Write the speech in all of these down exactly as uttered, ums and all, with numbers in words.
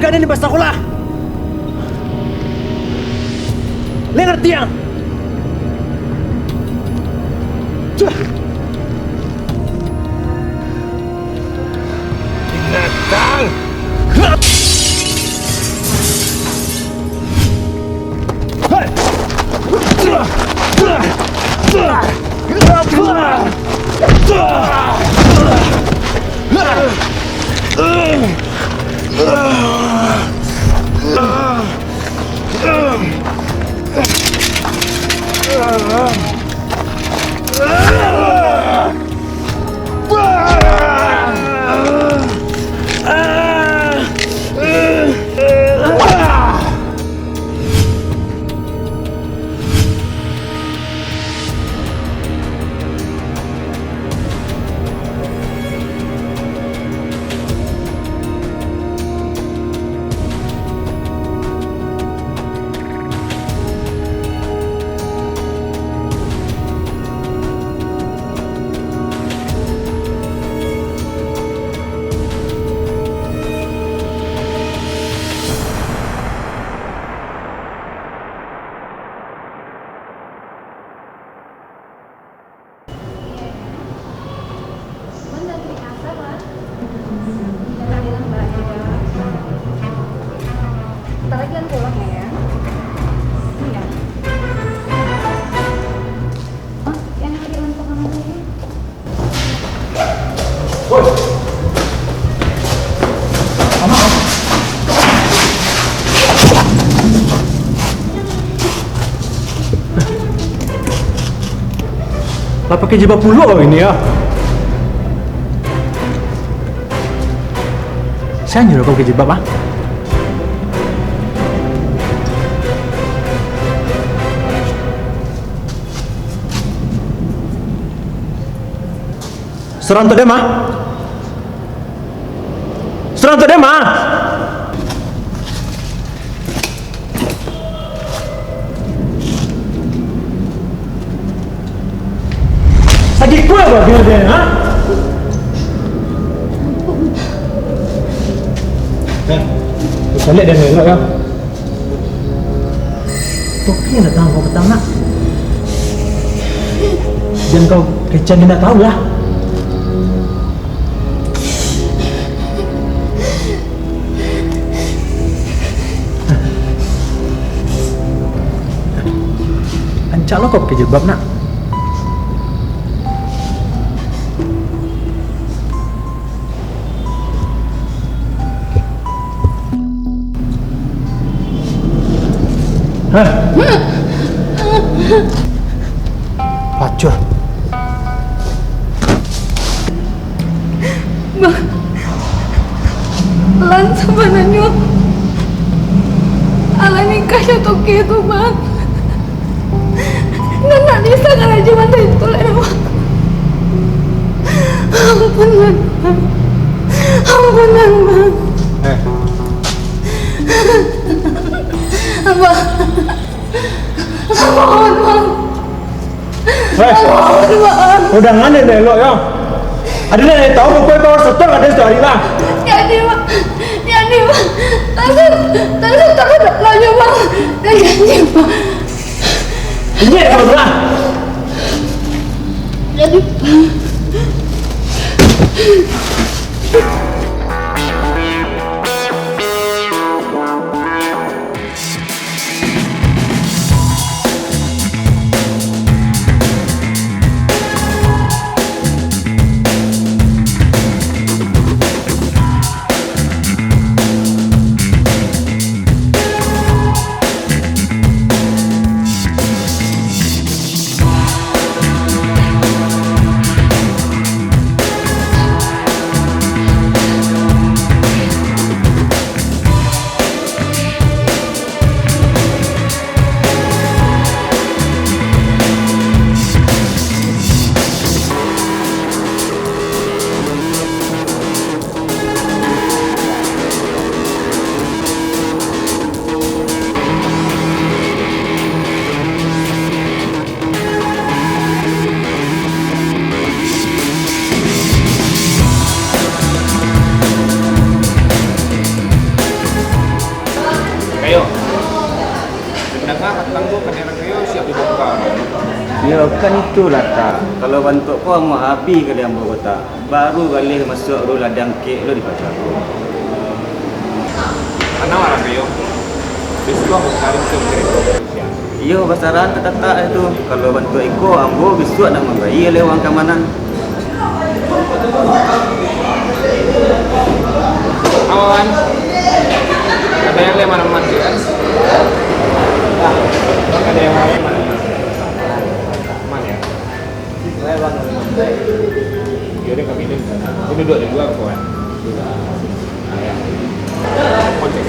Ado ni basakolah. Lai ngarati ang? Cuh. Binatang. Bentar lagi kan pulang ya, Yang? Iya. Hah? Yang ada di ruang tengah mana ini? Woi. Aman. Lah pakai jilbab pulo ini ya. Sia nyuruah kau pakai jilbab, ah? Surang tu deh, mah. Surang tu deh, mah. Sakik kua babi deh, ha? Eh, baliak deh, elok yo. Toke datang kau petang, nak. Jan kau kecekan, indak tahu lah. Rancak lo kau pakai jilbab, nak. Hah? Pacul. Bang, Lan sabananyo alah nikah jo toke tu, Bang. Nan nak disangka rajo bantai tu lah, Bang. Ampun, Bang. Ampun, Bang. Eh. Abah. Ampun, Bang. Eh. Ampun, Bang. Udah ngana deh elok yo. Ado nan tahu rupo power setor ado satu hari lah. Jadi, Bang. Jadi, Bang. Takut, takut, takut, takut, Bang. Jadi, Bang. Injek kau tu lah. Jadi, Yo, kan itulah, Tak. Kalau bantuak ko amuah abih kali ambo ko, Tak. Baru galeh masuak tu lah dangkek lo di paja ko. Anau arang kayo. Bisuak ambo karin tu kiro-kiro. Iyo, basarahan ka Tatak tu. Kalau bantuak iko, ambo bisuak nak mambayia lewang kaamanan. Awan. Ada yang lain mana-mana, kan? Ada yang lain mana-mana. Aman, ya? Dia ada kami di sana. Dia duduk di luar, kawan. Nah, ya. Konsep.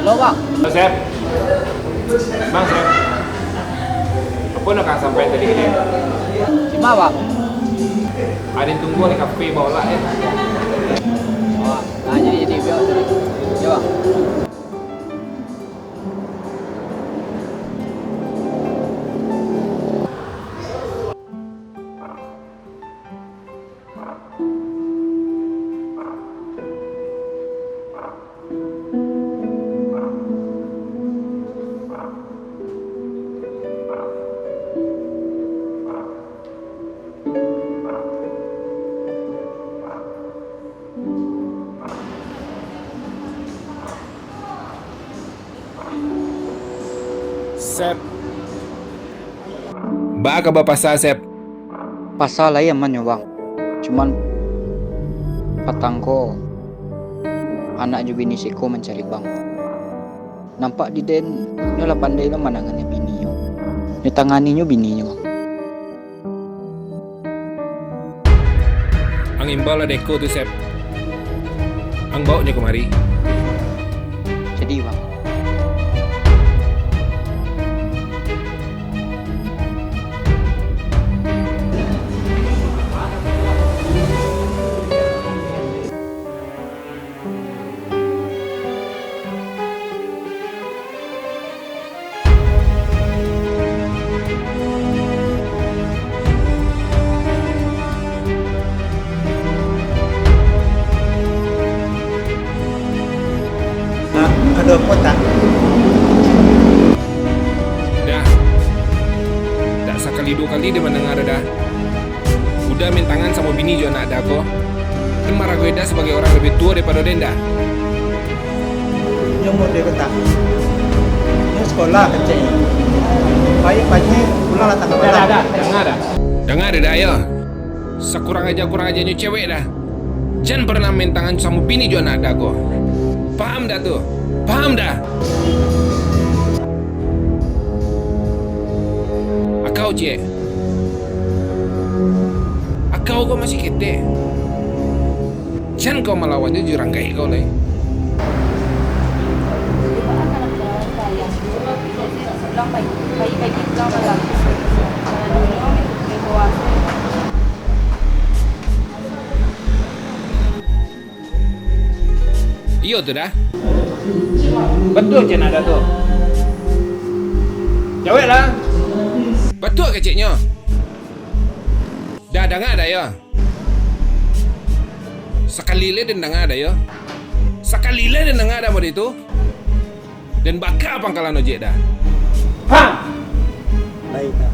Halo, Bang. Halo, Sep. Bang, Sep. Apo nak ka sampaian tadi ka dia? Cuma, Bang. Ada yang tunggu di kafe bawah lah, ya. Oh, nah, jadi, jadi, biar, jadi. Ya, Bang. Sep. Baa kaba pasa, Sep? Pasa lai aman nyo, Bang. Cuman, patang ko, anak jo bini siko mancari Bang. Nampak di den, nyo lah pandai lo manangani bininyo. Nyo tangani nyo bininyo, Bang. Ang imbau lah deko tu, Sep. Ang baok nyo kamari. Jadi, Bang. Ado apo, Tak? Dah. Dak sakali duo kali den mandanga dah. Uda main tangan samo bini jo anak Da ko. Den maragoi Da sabagai urang labiah tuo daripado den Da. Nyo umua den ko, Tak. Nyo sikolah keceknyo. Pagi-pagi pulang lah tangah malam. Da, Da, Da. Danga Da. Danga Da, Da, yo. Sakurang aja-kurang ajanyo cewek Da. Jan parnah main tangan samo bini jo anak Da ko. Paham Da tu? Paham Da? Akau ciek. Akau ko masih ketek. Jan kau malawannyo jo urang gaek kau lai. Iyo tu Da. Batua cek nak Da tu. Jaweklah. Batua keceknyo. Da danga Da yo? Sakali lai den danga Da yo? Sakali lai den danga Da model tu? Den baka pangkalan ojek Da. Paham? Baik, Da.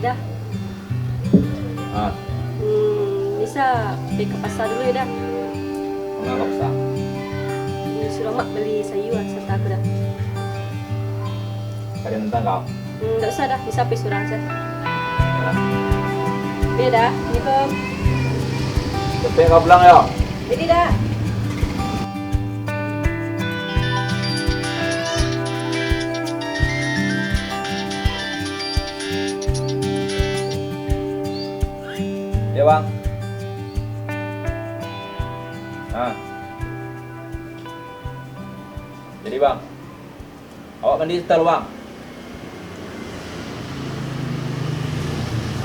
Da. Ah. Hmm, bisa pai ka pasa dulu yo, Da? Kama ka pasa? Disuruah mak bali sayua sarata aku, Da. Ka den antaan kau? Hmm, ndak usah Da, bisa pai surang sajo. Yo. Yo Da, assalamualaikum. Capek kau pulang yo. Jadi Da. Yo Bang. Ha. Jadi Bang, awak mandi satalu, Bang.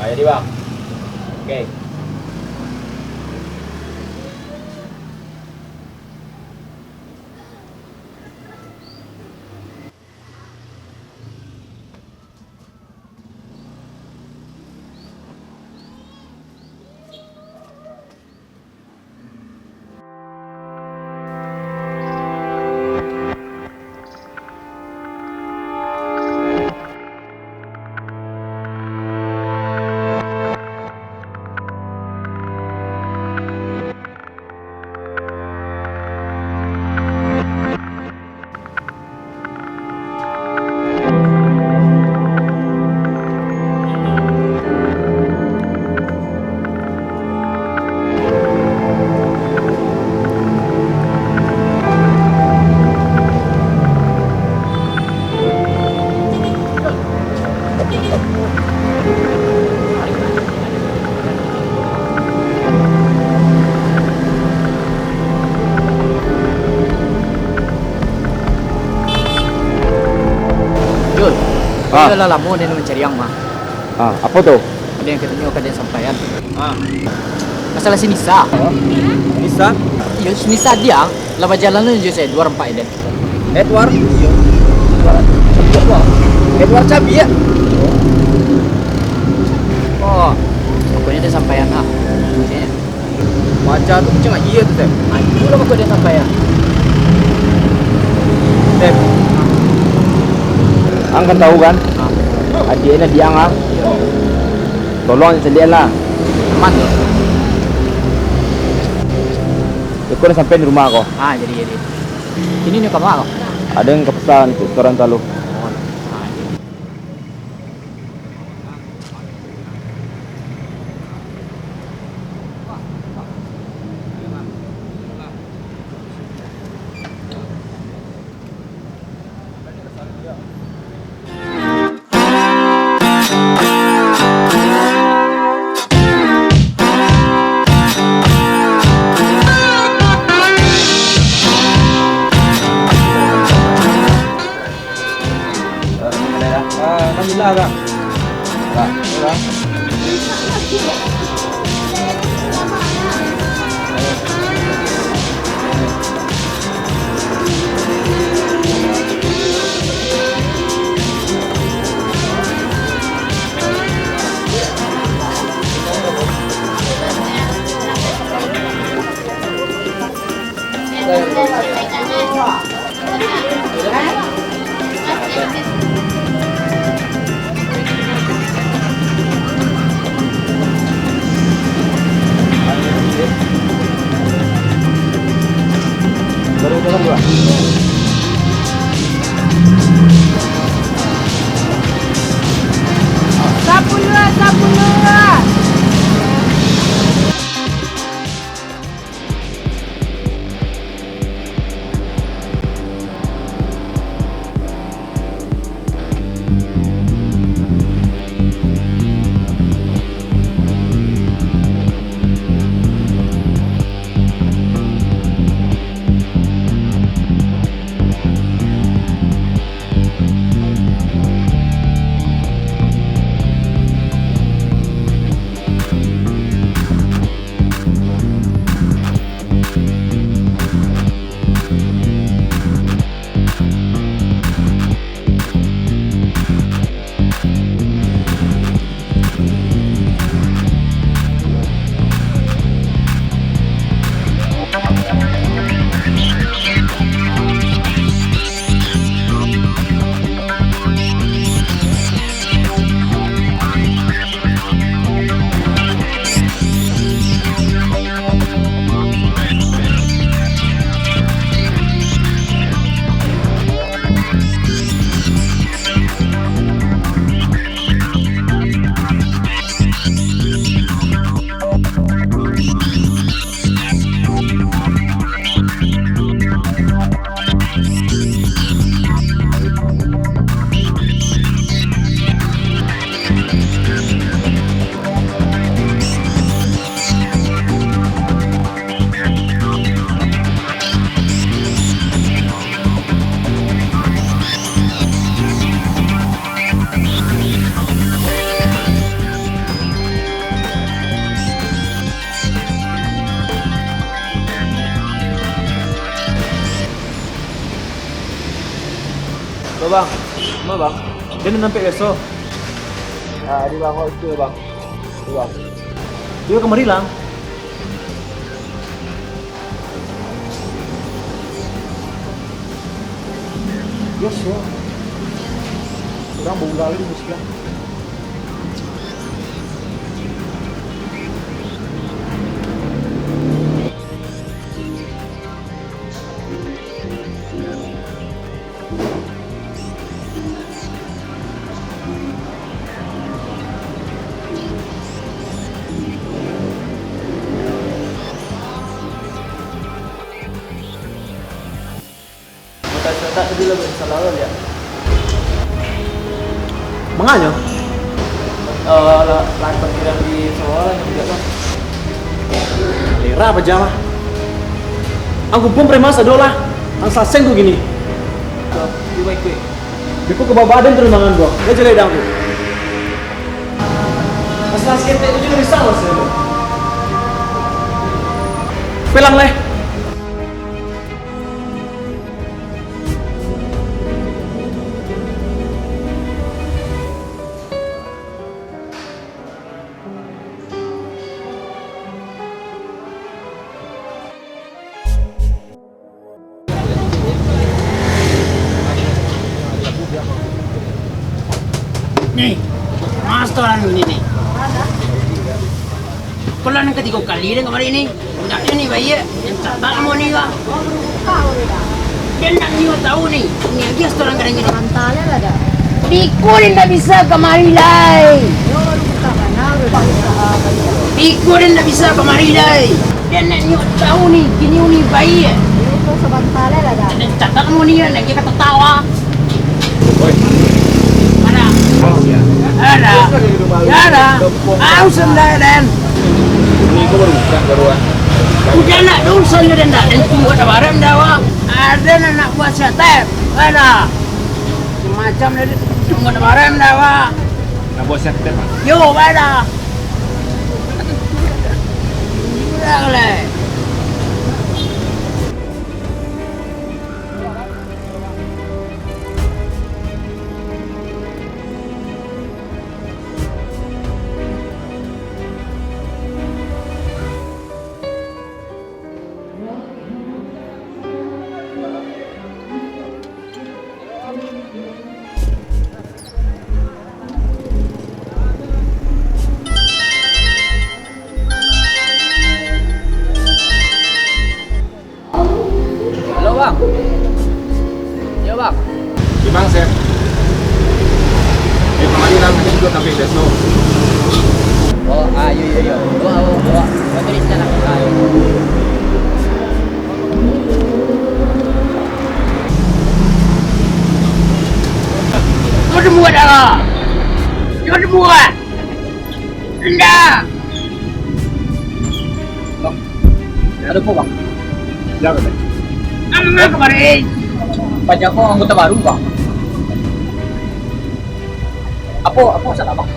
Jadi, Bang. Oke. Jul, ah, lah lamo den mancari ang mah. Ah, apo tu? Ado yang katonyo ka den sampaian. Ah. Masalah si Nisa. Oh. Nisa? Iyo, si Nisa diang. Lah bajalan jo si Edward ampek den. Edward? Iyo. Edward. Edward Cabiak? Oh, pokoknyo den sampaian lah. Mancari tu macam iyo tu, Sep. Ah, itu lah pokok den sampaian. Sep. Ang kan tahu kan? Ah. Adiak ni diang ah. Tolong caliak lah. Aman tu. Iko lah sampai di rumah ko. Ah, jadi, jadi. Kini nyo ka ma ko? Ado yang ka pesan untuak setoran talu. Oh, ah, jadi. Ah, alhamdulillah, Kak. Kak, ya. Bang, ma bang? Den nampek biaso. Ah, di bang, itu bang. Di bang. Iyo kamari lah. Biaso. Urang bau gali di siko. Mangkonyo? Eh, lah, lahan parkiran di Sawah lah, yang biak, Bang. Lera apo jam ah? Angku pun preman sado lah. Ang saseng tu kini. Yo, yo, baik, baik. Beko ka babadan tu mangan gua. Dia jelek dang tu. Masalah seketek tu juga bisa lah, saya. Pelang leh. Ni, master anu ni, ni. Kalau nan katigo kali den kamari ni, indaknyo ni baiak, den catat namo ni lah. Den indak nio tahu ni, ni agiah satoran ka den nio. Biko den indak bisa kamari lai. Biko den indak bisa kamari lai. Den indak nio tahu ni, kini ni baiak. Den catat namo ni, den agiah ka tatawa. Ada. Ada. Ya ada. Au sendai den. Ini kau baru buka baru ah. Udah nak dosa nyo den dah. Den tunggu ada barang dah, Wak. Ada nak, nak buat siatep. Ada. Macam dari tunggu ada barang dah, Wak. Nak buat siatep, Pak? Yo, ada. Udah, leh. Halo, Bang. Yo, Bang. Di Bang, Sep. Di kamari lah, tadi juga sampai besok. Oh, ah, yo, yo, yo. Bawa, bawa, bawa. Bawa tulis sana. Ah, yo. Kau tunggu dah lah. Kau tunggu kan? Indak. Bang, ado apo, Bang? Ado apo, Bang? Ang kamari. Paja ko anggota baru, Bang. Apo, apo salah, Bang?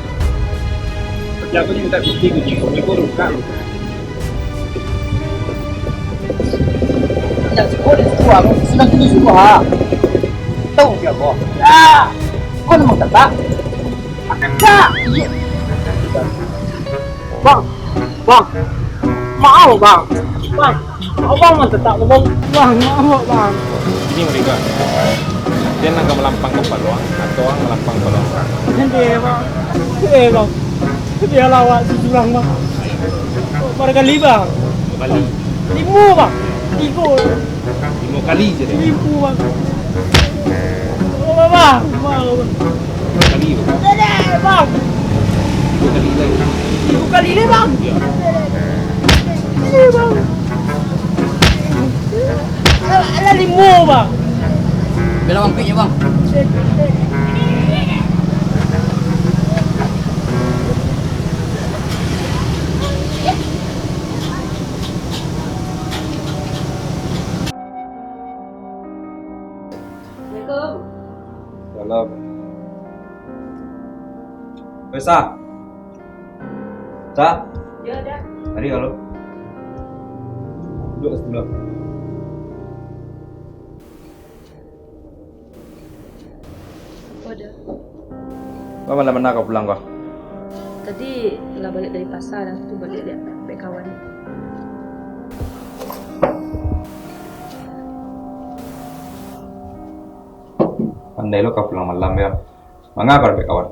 Paja ko ni minta cuti, ko ni, ko ni ko rusak. Indak suko, indak suko, Bang. Sudah tu suko, ha. Tahu dia, Bang. Ya. Kau nak makan, Bang? Makan, Bang. Iya. Bang, Bang, maaf, Bang. Bang, abang mah tetap, Bang. Bang, maaf, Bang. Ini mereka. Dia nak melampang ke paluang atau orang melampang ke paluang? Nanti, Bang. Eh, Bang. Biarlah awak surang, Bang. Berapa kali, Bang? Kali. Lima, Bang. Tiga. Lima kali je dia. Lima, Bang. Oh, Bang, Bang. Lima kali, Bang. Bang. Dua kali lagi. Tiga kali ni, Bang. Ya. Ini, Bang. Alah, alah, lima, Bang. Bela Bang, pi, Bang. Assalamualaikum. Salam. Pesa. Cak. Yo, Da. Mari, halo. Duduk sebelah. Baa, malam ma ka pulang ko? Tadi lah baliak dari pasa, dah tu baliak-baliak kawan. Pandai lo ka pulang malam, yo. Manga ka dapek kawan?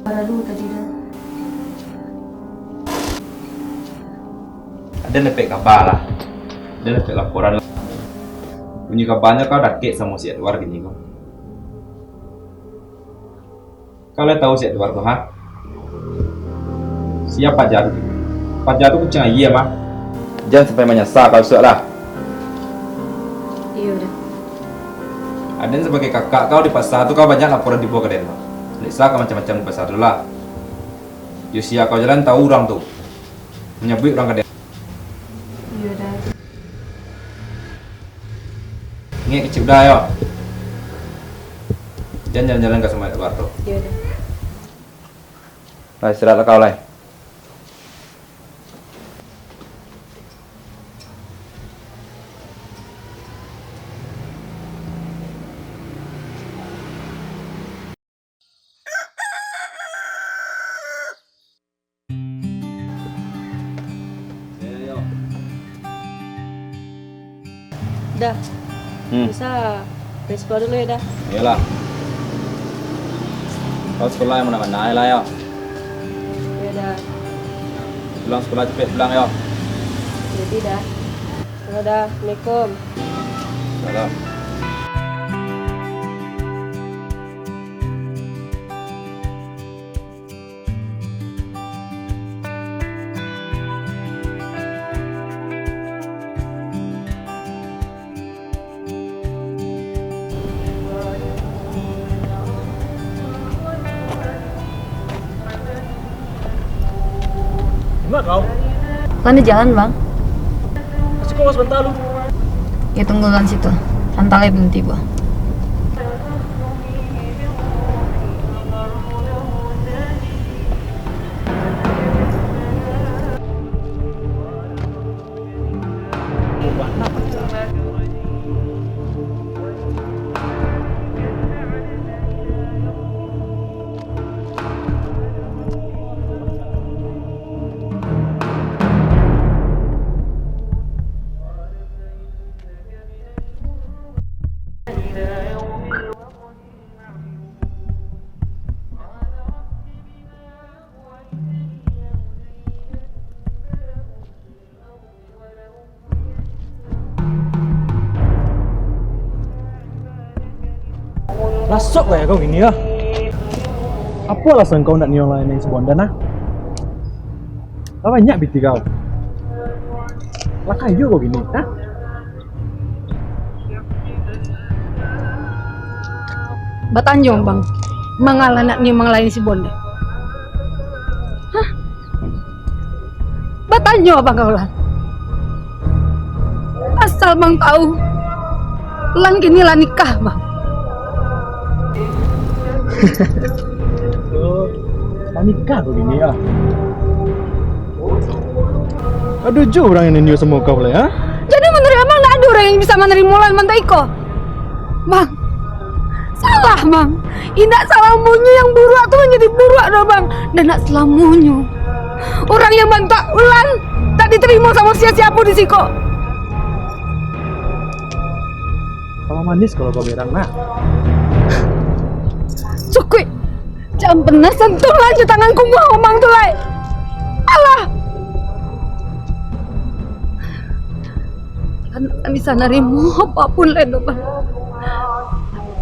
Balalu tadi dah. Aden dapek kaba lah. Aden dapek laporan lah. Bunyi kabanyo kau dakek samo si Edward kini ko. Kau lai tahu si Edward tu, ha? Sia paja tu? Paja tu kuciang aia mah. Jan sampai manyasa kau isuak lah. Iyo dah. Aden sabagai kakak kau di pasa tu, kau banyak laporan tibo ka den tu. Ndak usah kau macam-macam di pasa tu lah. Yo sia kau jan tahu urang tu manyabuik urang ka den. Iyo dah. Ingek kecek udah yo. Jan jalan-jalan ka Sumatera Barat tu. Iyo dah. Lah, istirahat lah kau lai. Dah. Hmm. Bisa pai sekolah dulu yo, Dah. Iyolah. Kau sekolah yang mana-mana lah yo. Yo, Dah. Pulang sekolah capek pulang yo. Jadi, Dah. Halo, Dah. Assalamualaikum. Salam. Di ma kau? Tadi jalan, Bang. Masih kau sabanta lu? Ya, tunggu di situ. Sabanta lai, balun tibo. Lasok gaya kau kini, ah. Apo alasan kau ndak nio layani si Bondan, ah? Lah banyak pitih kau. Lah kayo kau kini, ha? Batanyo, Bang, manga lah ndak nio malayani si Bondan? Hah? Batanyo, Bang, kau lah. Asal Bang tahu, Lan kini lah nikah, Bang. Oh, lah nikah kau kini, ah? Ado juo urang nan nio samo kau lai, ha? Jadi, manuruik Abang, ndak ado urang nan bisa manarimo Lan mantun iko? Bang, salah, Bang. Indak salamonyo yang buruak tu manjadi buruak doh, Bang. Dan ndak salamonyo urang yang bantuak Lan tak ditarimo samo sia-sia pun di siko. Tambah manis kalau kau berang, nak. Cukuik. Jan pernah santuah lai jo tangan kumuah Abang tu lai. Alah. Lan tak bisa narimo apo pun lai doh, Bang.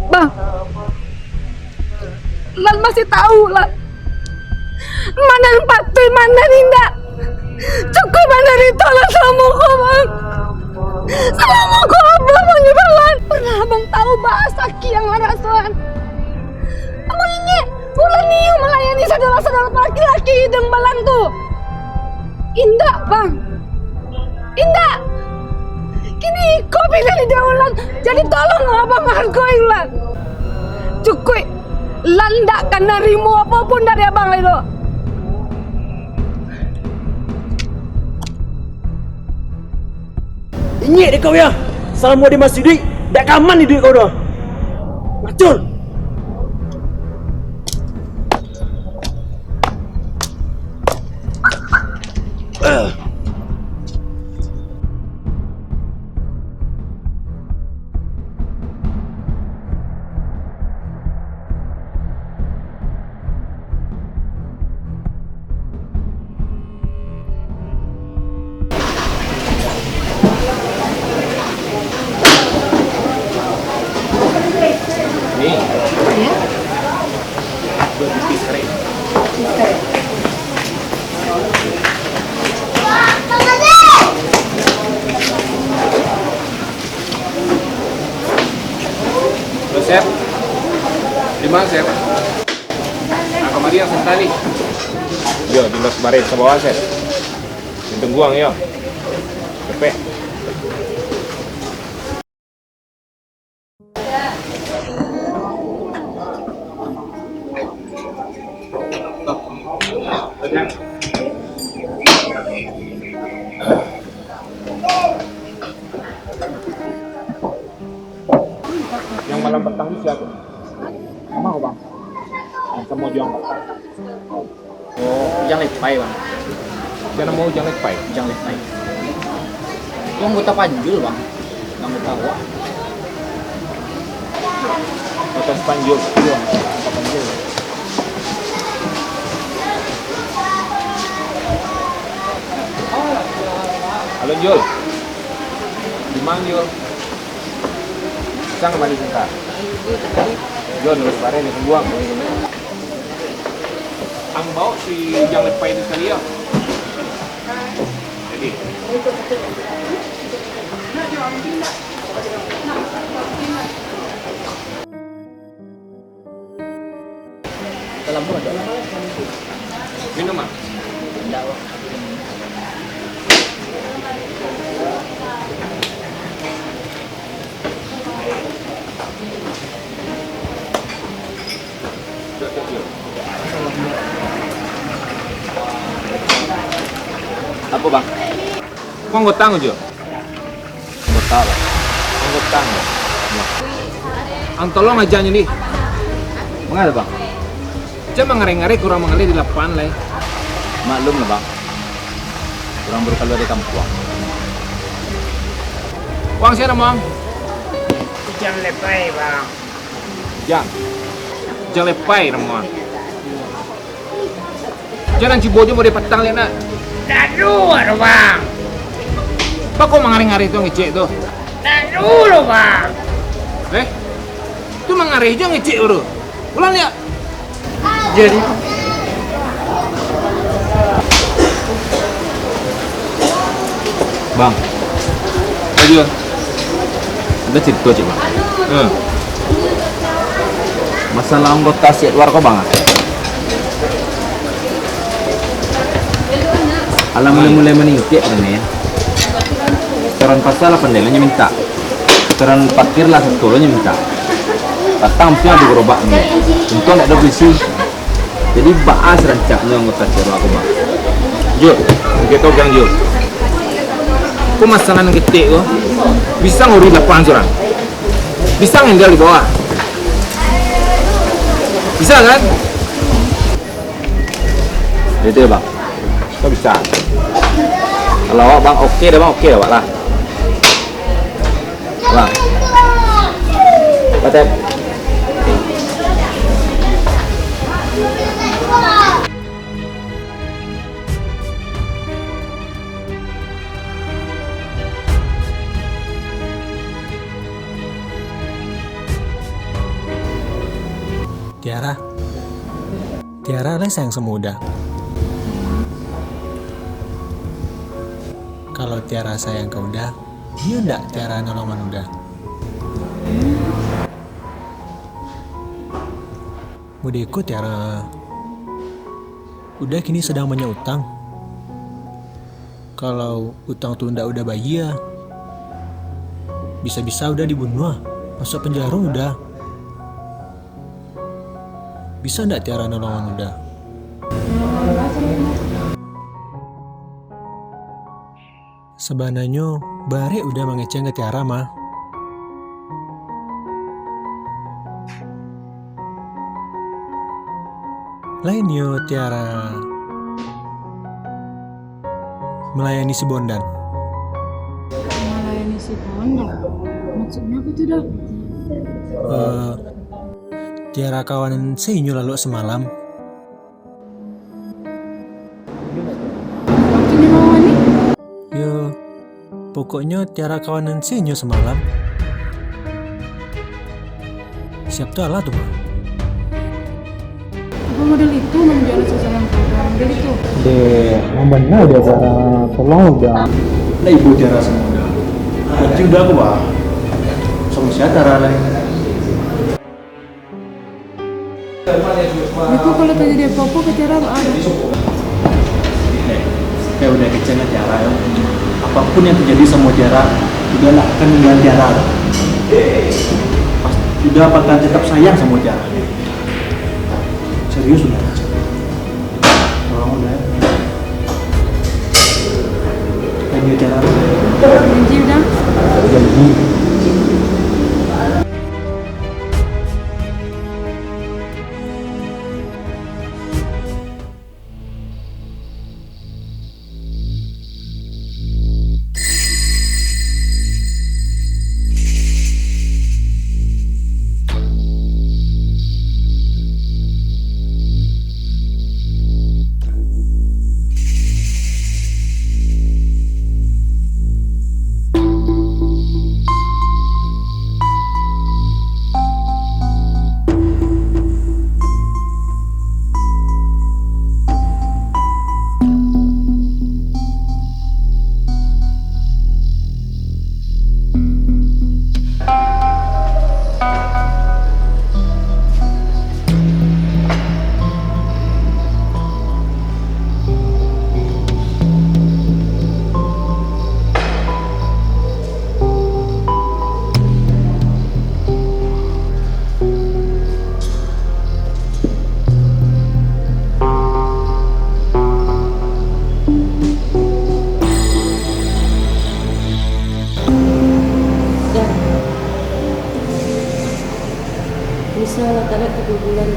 Bang. Lan masih tahu, Lan. Mana nan patuik, mana nan indak. Cukuik mandarito Lan salamo ko, Bang. Salamo ko Abang manyuruah Lan. Pernah Abang tahu baa sakik yang Lan rasoan? Abang ingek, Ulan nio malayani saudara-saudara laki-laki di Balang tu? Indak, Bang. Indak. Kini iko pilihan iduik Ulan. Jadi tolong Abang hargoi Ulan. Cukuik. Lan ndak ka narimo apo pun dari Abang lai doh. Ingek dek kau, yo, salamo den masih iduik, dak ka aman iduik kau doh. Ngacur. Kamari yang santa ni. Yo, di los baret ka bawah, Sep. Di tungguang, yo. Cepek. Yang malam patang tu sia tu? Mama ko, Bang. Yang samo Ujang. Oh, Ujang Lepai, Bang. Sia namo Ujang Lepai? Ujang Lepai. Itu anggota Panjul, Bang. Anggota awak. Anggota Panjul. Iya, anggota Panjul. Halo, Jul. Di ma, Jul? Sang bali santa. Jul, lurus bareh di tungguang. Ang baok si Ujang Lepai tu sakali, yo. Jadi. Dalam tu ada. Minum, ah? Indak, Bang. Apo, Bang? Kau anggota nyo? Anggota, Bang. Anggota nyo? Ang tolong aja nyo ni. Mangapa, Bang? Jan mangareh-ngareh, kurang mangaleh di lapangan lai. Maklum lah, Bang. Kurang baru kalua dari kampuang. Wang sia namo ang? Ujang Lepai, Bang. Jang. Ujang Lepai namo ang. Jan ang cubo jo model patang liak nak. Ndak ado doh, Bang. Baa kok mangareh-ngareh tu ngecek tu? Ndak ado doh, Bang. Eh? Tu mangareh jo ngecek baru. Ulang liak. Jadi. Bang. Ayo. Ado carito, cek, Bang. Hmm. Masalah anggota siat luar ko, Bang, ah. Alah mulai-mulai maningkek, Bang, yo. Setoran pasa lah pandai lah nyo mintak. Setoran parkir lah sato lah nyo mintak. Patang mesti ado garobak nyo. Untuang ndak ado polisi. Jadi, baa sarancaknyo anggota siat luar ko, Bang? Jo, angkek toggang, Jo. Ko masalah nan ketek ko, bisa ngurus lapangan surang? Bisa ngendal di bawah? Bisa, kan? Itu yo, Bang. Ko bisa. Kalau awak, Bang, oke dah, Bang, oke dah, Bang, lah. Bang. Batep. Tiara. Tiara lai sayang samo Uda. Kalau Tiara sayang ka Uda, iyo ndak Tiara nolongan Uda? Mode ko Tiara, Uda kini sadang banyak utang. Kalau utang tu ndak Uda bayia, bisa-bisa Uda dibunuah, masuak panjaro Uda. Bisa ndak Tiara nolongan Uda? Sabananyo, barek Uda mangecekan ka Tiara mah. Lai nio Tiara malayani si Bondan. Malayani si Bondan? Maksudnyo apo tu, Da? Eh, Tiara kawanan se inyo lalok samalam. Maksudnyo, Mama, ni? Yo, pokoknyo Tiara kawanan se inyo samalam. Siap tu alah tu, Bang. Apo model itu, Mang Jonas sayang ka Uda? Model itu? Dek, Mang, bana Uda, Bang. Tolong Uda. Lah ibo Tiara samo Uda. Gaji Uda ko, Bang. Samo sia Tiara lai. Beko kalau tajadi apo-apo ka Tiara, ah. Eh, eh, udah kecil lah Tiara, yo. Apapun yang terjadi sama Tiara, Uda lah akan ninggalin Tiara. Pas-, Uda bakal tetap sayang sama Tiara. Serius, Uda. Tolong, Uda. Janji, Uda. Janji. Bisa lah, tak ada keguguran.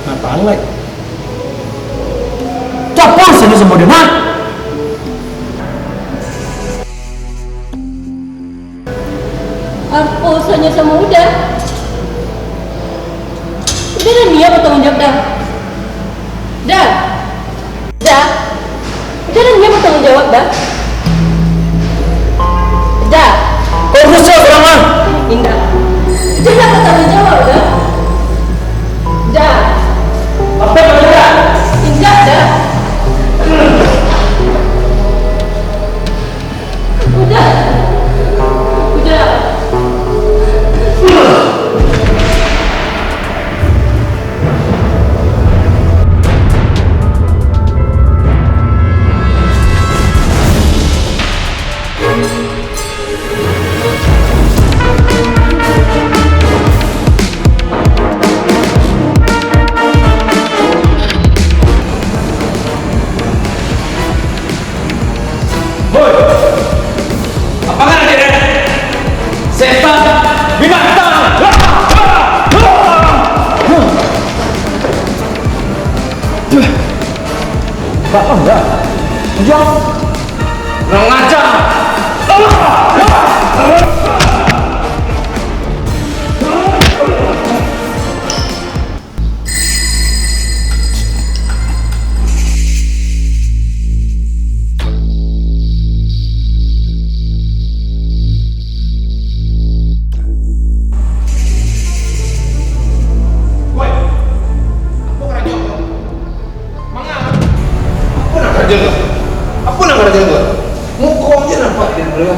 Ngapain, Lai? Tu apo urusannyo samo den, ha? Apo urusannyo samo Uda? Uda lah niyo batangguang jawab, Da. Da. Da. Uda lah niyo batangguang jawab, Da. Da. Kau rusak urang, ah. Indak. Uda lah batangguang jawab, Da. Da. Apa kau indak? Indak, Da. Uda. Uda. Woi! Apo ngaran dek den? Setan binatang! Bak, enggak. Diam! Kurang ajar! Woi, apo karajo ko? Manga? Apo nan karajo ko? Apo nan karajo ko? Muko ajo nampak di muka.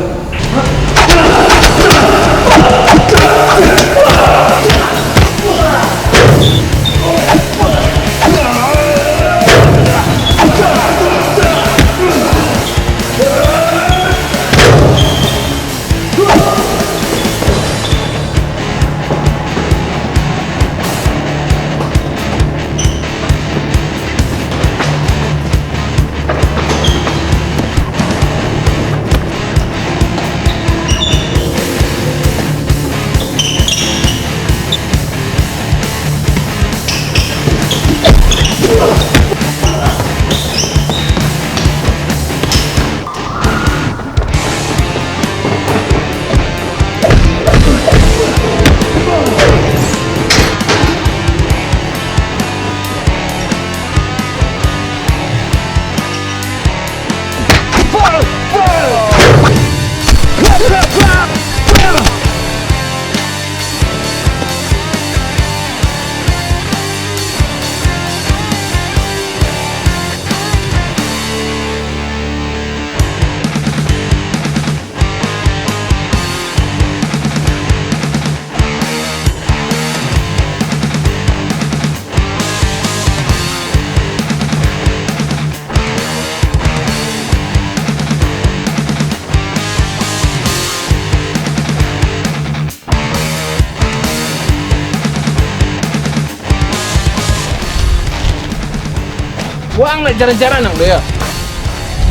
Wang nak jalan-jalan nang tu, yo.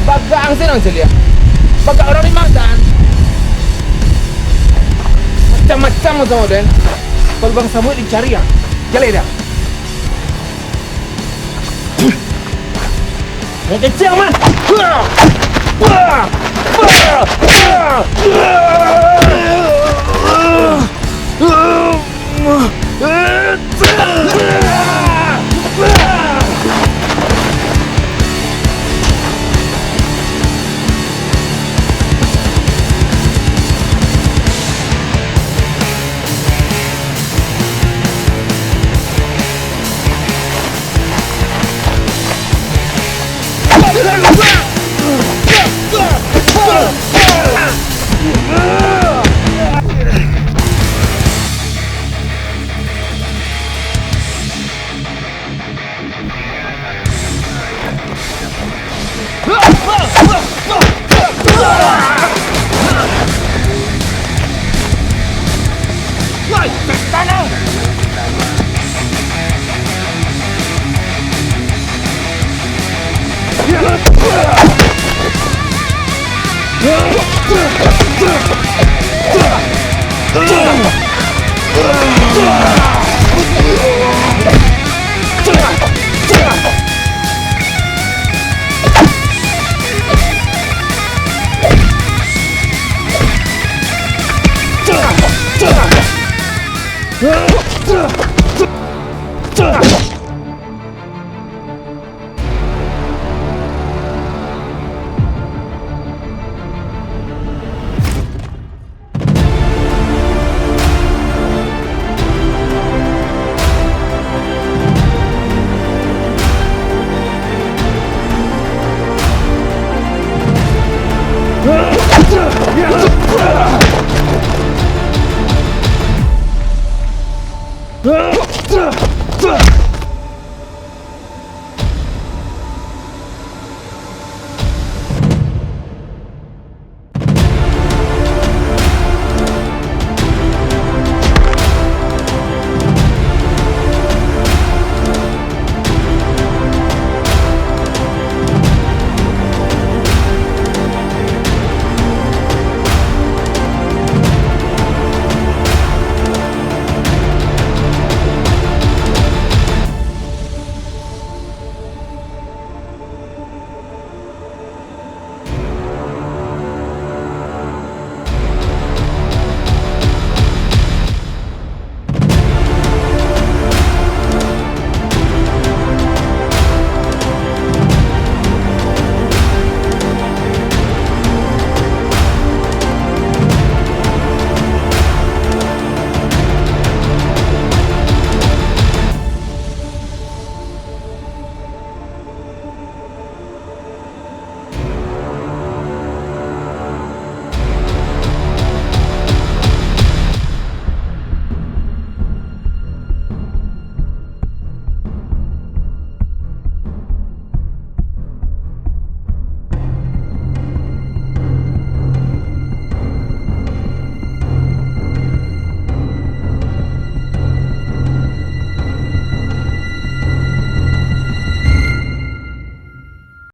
Bagak ang senang caliak. Bagak urang di matan. Macam-macam ang samo den. Kalau Bang Samuel dicari, ah. Jaleh dah. Yang kecil, man.